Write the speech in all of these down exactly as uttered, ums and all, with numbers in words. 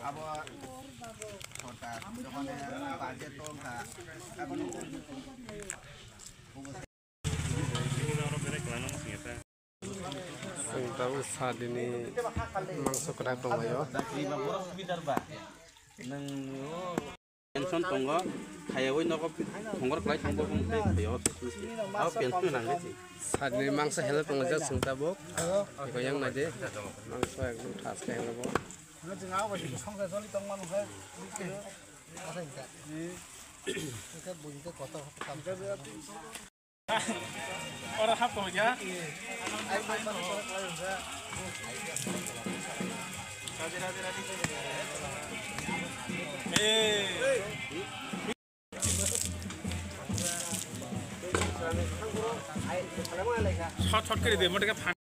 Abo sota, jokone baje tongkha, abo Chwng tabuk sadini mangso kwrak tonglaio. Tension tongo, khayagwi nogo phongor kwlai thangbo wng tei phaio. Abo pension nangwi se. Sadini mangso helai tonglaijak chwng tabuk. Eko yang naidi. Mangso ekdom thas khe helai bo. Oro hap tong ya. Short, short kiri de, mote ke phan-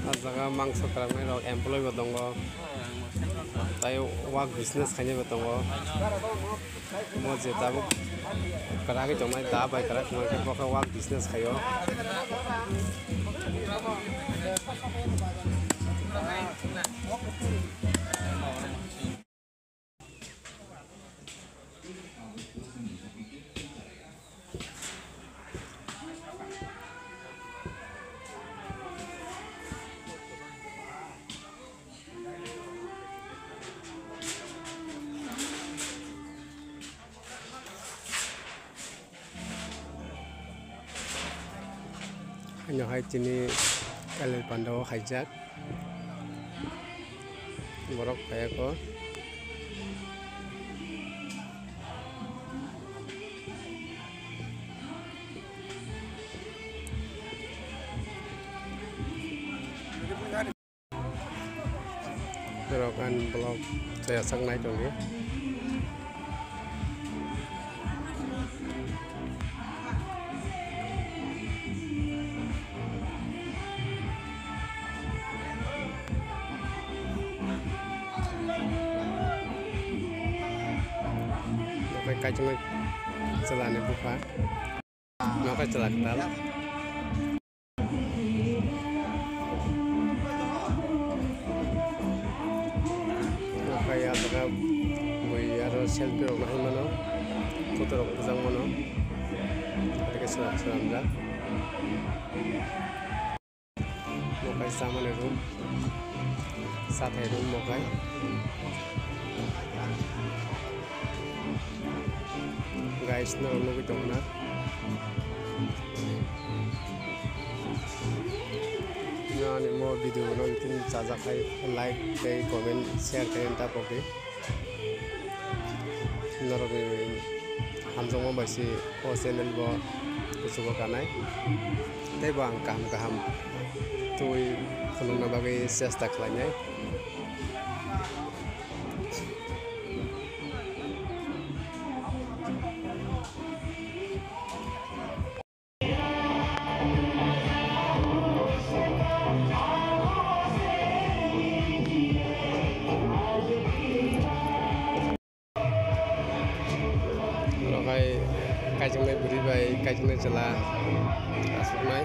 Ah jaga mangso kwraknai rok employee bo tongo, tei work business khainai bo tongo. Mo je tabuk kwragwi tongnai, da bai kwrak tongmani khe bo khe work business khaio. Ano hai tini kailai panda o khaijak. Borok phaiya kho. Norok ani vlog chayasaknai tongdi. Kaichangni chwlani bupha. Nokai chwla kwtal. Nokai ah jaga bui aro selfie rok nahai mano, photo rok bwjak mano, aro khe swnam swnamjak. Mokai chamani room, chathai room mokai. Guys, norok nugwi tongna. Ani mo video no tini chajak khai like tei comment share khai ta pokdi. Norokni hamjakma bai se o channel bo kuchugo kanai. Tei bo ang kaham kaham twi phunukna bagwi chesta khlainai. Oro hai kaijaknai bwrwi bai kaijaknai chwla aswknai.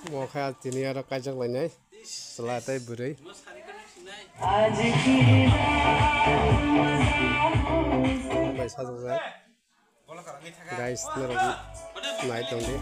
Omo khe tini aro kaijak lainai chwla tei bwrwi. Bai sajokjak. Guys, norok nai tongdi.